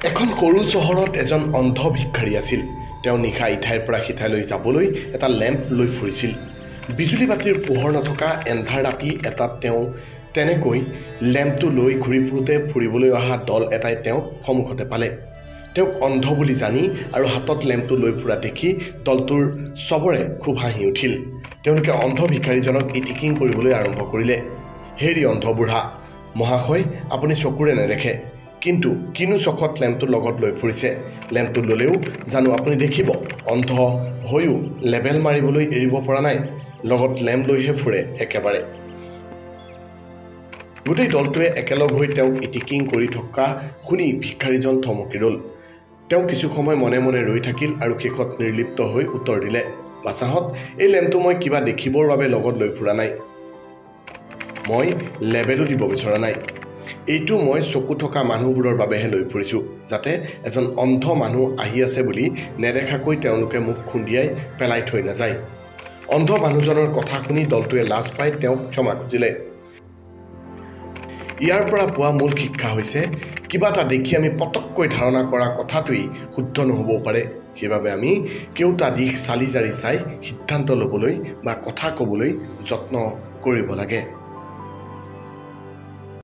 এখন সৰু চহৰত এজন অন্ধ ভিক্ষাৰী আছিল। তেওঁ নিশা ইঠাইৰ পৰা সিঠাইলৈ যাবলৈ এটা লেম্প লৈ ফুৰিছিল। বিজুলী বাতিৰ পোহৰ নথকা এন্ধাৰ ৰাতি এটাত তেওঁ তেনেকৈ লেম্পটো লৈ ঘূৰি ফুৰোঁতে ফুৰিবলৈ অহা দল এটাই তেওঁক সন্মুখতে পালে। তেওঁক অন্ধ বুলি জানি আৰু হাতত লেম্পটো লৈ ফুৰা দেখি দলটোৰ চবৰে খুব হাঁহি উঠিল। তেওঁলোকে অন্ধ ভিক্ষাৰীজনক ইটিকিং কৰিবলৈ আৰম্ভ কৰিলে। হেৰি অন্ধ বুঢ়া মহাশয়, আপুনি চকুৰে নেদেখে, কিন্তু কিনো চখত লেম্পটো লগত লৈ ফুৰিছে? লেম্পটো ল'লেও জানো আপুনি দেখিব? অন্ধ হৈও লেবেল মাৰিবলৈ এৰিব পৰা নাই, লগত লেম্প লৈহে ফুৰে একেবাৰে। গোটেই দলটোৱে একেলগ হৈ তেওঁক ইটিকিং কৰি থকা শুনি ভিক্ষাৰীজন থমকি ৰ'ল। তেওঁ কিছু সময় মনে মনে ৰৈ থাকিল আৰু শেষত নিৰ্লিপ্ত হৈ উত্তৰ দিলে, বাচাহঁত, এই লেম্পটো মই কিবা দেখিবৰ বাবে লগত লৈ ফুৰা নাই, মই লেবেলো দিব বিচৰা নাই। এইটো মই চকু থকা মানুহবোৰৰ বাবেহে লৈ ফুৰিছোঁ, যাতে এজন অন্ধ মানুহ আহি আছে বুলি নেদেখাকৈ তেওঁলোকে মোক খুন্দিয়াই পেলাই থৈ নাযায়। অন্ধ মানুহজনৰ কথা শুনি দলটোৱে লাজ পাই তেওঁক ক্ষমা খুজিলে। ইয়াৰ পৰা পোৱা মূল শিক্ষা হৈছে, কিবা এটা দেখি আমি পটককৈ ধাৰণা কৰা কথাটোৱেই শুদ্ধ নহ'বও পাৰে। সেইবাবে আমি কেওটা দিশ চালি জাৰি চাই সিদ্ধান্ত ল'বলৈ বা কথা ক'বলৈ যত্ন কৰিব লাগে।